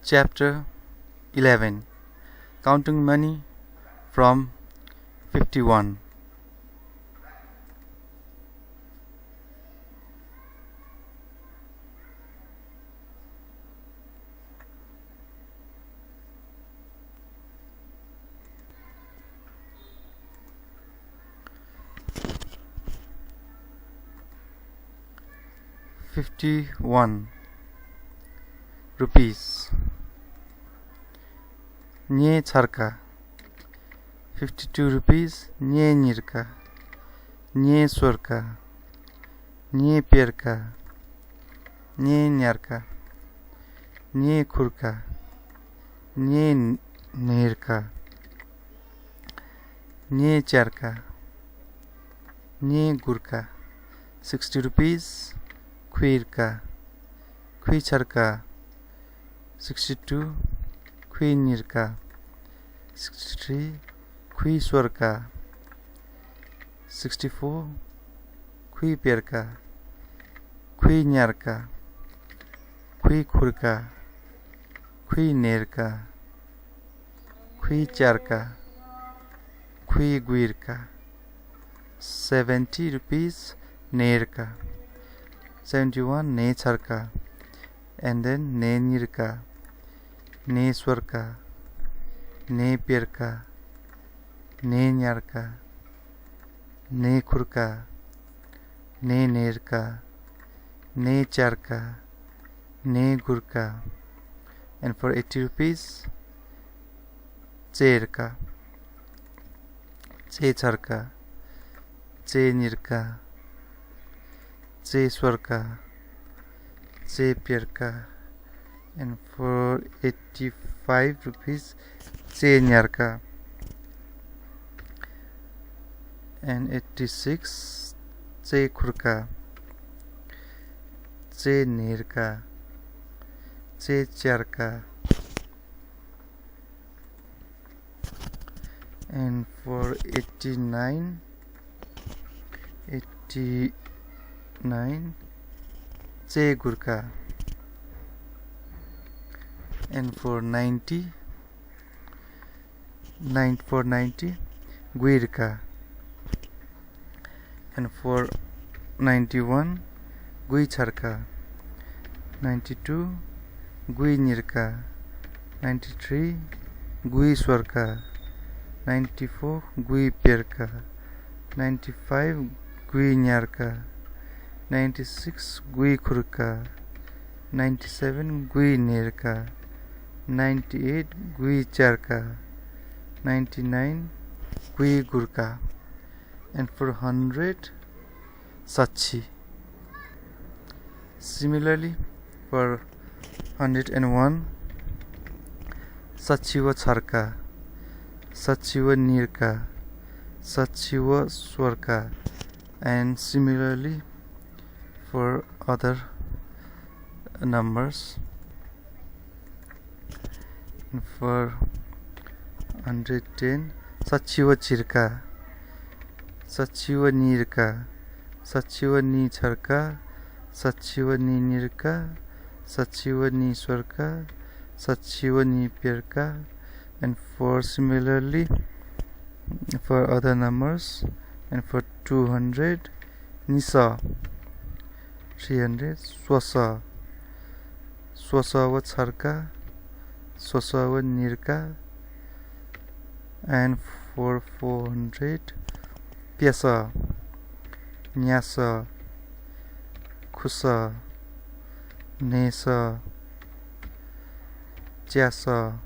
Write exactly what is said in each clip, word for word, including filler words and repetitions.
Chapter eleven. Counting money from fifty-one. Fifty-one rupees. न्येछर्का। Fifty-two rupees. न्येनिर्का, न्येस्वर्का, न्येप्यर्का, न्येन्यार्का, न्येखुर्का, न्येन्हेर्का, न्येच्यार्का, न्येगुर्का। Sixty rupees. खुइर्का, खुइछर्का। Sixty-two. खुइनिर्का। Sixty-three. खुइस्वर्का। Sixty-four. खुइप्यर्का, खुइन्यार्का, खुइखुर्का, खुइन्हेर्का, खुइच्यार्का, खुइगुइर्का। Seventy rupees. न्हेर्का। Seventy-one. न्हेछर्का, and then न्हेनिर्का, न्हेस्वर्का, न्हेप्यर्का, न्हेन्यार्का, न्हेखुर्का, न्हेन्हेर्का, न्हेच्यार्का, न्हेगुर्का। And for eighty rupees, चेर्का, चेछर्का, चेनिर्का, चेस्वर्का, चेप्यर्का। And for eighty-five rupees, चेन्यार्का। And eighty-six, चेखुर्का, चेन्हेर्का, चेच्यार्का। And for eighty-nine, eighty-nine, चेगुर्का। And for ninety, nine, for ninety, गुइर्का। And for ninety-one, गुइछर्का। Ninety-two, गुइनिर्का। Ninety-three, गुइस्वर्का। Ninety-four, गुइप्यर्का। Ninety-five, गुइन्यार्का। Ninety-six, गुइखुर्का। Ninety-seven, गुइन्हेर्का। Ninety-eight, गुइच्यार्का। Ninety-nine, गुइगुर्का। And for hundred, सच्छि। Similarly, for hundred and one, सच्छि व छर्का, सच्छि व निर्का, सच्छि व स्वर्का। And similarly for other numbers. And for hundred ten, सच्छि व झिर्का, सच्छि व निर्का, सच्छि व निछर्का, सच्छि व निनिर्का, सच्छि व निस्वर्का, सच्छि व निप्यर्का। And for similarly for other numbers. And for two hundred, निसः। Three hundred, स्वसः। स्वसः व छर्का, स्वसः व निर्का। And for four hundred, प्यासः, न्यासः, खुसः, न्हय्सः, च्यासः,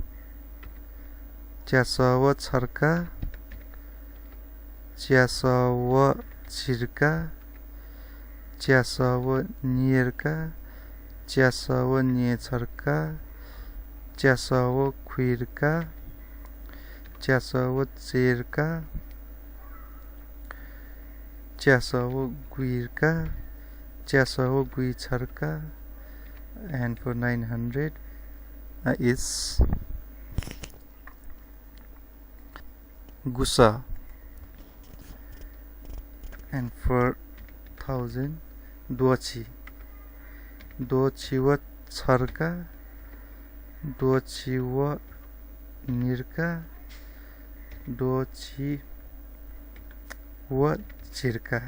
च्यासः व छर्का, च्यासः व झिर्का, च्यासः व नियर्का, च्यासः व न्येछर्का, च्यासः व खुइर्का, च्यासः व चेर्का, च्यासः व गुइर्का, च्यासः व गुइछर्का। And for nine hundred, uh, is गुसः। And for thousand, द्वःछि। द्वःछि व छर्का, द्वःछि व निर्का, द्वःछि व झिर्का,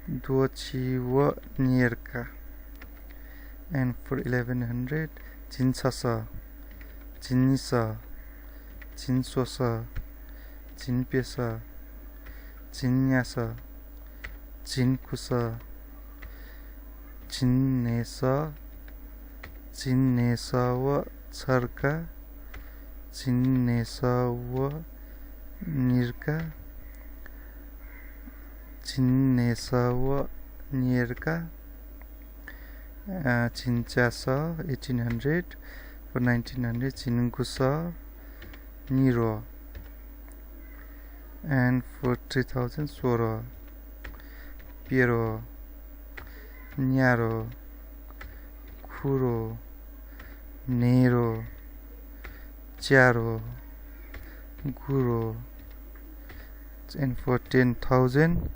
द्वःछि व नियर्का। And for eleven hundred, झिंछसः, झिंनिसः, झिंस्वसः, झिंप्यसः, झिंन्यासः, झिंकुसः, झिंन्हय्सः, झिंन्हय्सः व छर्का, झिंन्हय्सः व निर्का, झिंन्हय्सः व नियर्का, अ, झिंच्यासः, eighteen hundred, for nineteen hundred, झिंगुसः, निद्वः। And for three thousand, स्वद्वः, प्यद्वः, न्याद्वः, खुद्वः, न्हय्द्वः, च्याद्वः, गुद्वः। And for ten thousand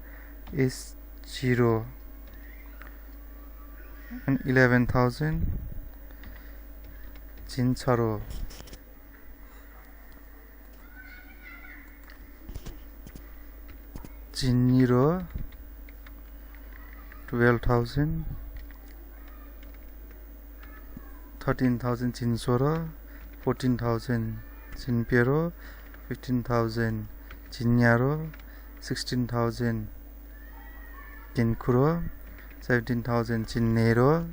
is झिद्वः। And eleven thousand, झिंछद्वः। झिंनिद्वः, twelve thousand, thirteen thousand झिंस्वद्वः, fourteen thousand झिंप्यद्वः, fifteen thousand झिंन्याद्वः, sixteen thousand झिंखुद्वः, seventeen thousand झिंन्हय्द्वः,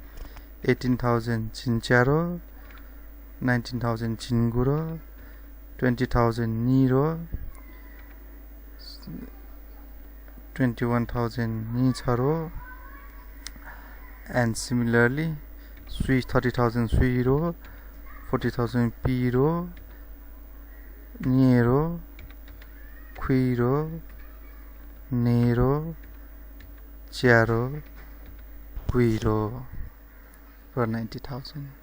eighteen thousand झिंच्याद्वः, nineteen thousand झिंगुद्वः, twenty thousand निद्वः, twenty one thousand निछद्वः, and similarly, स्वी, thirty thousand स्वीद्वः, forty thousand पीद्वः, न्यय्द्वः, खुइद्वः, न्हय्द्वः, च्याद्वः, गुइद्वः। For ninety thousand.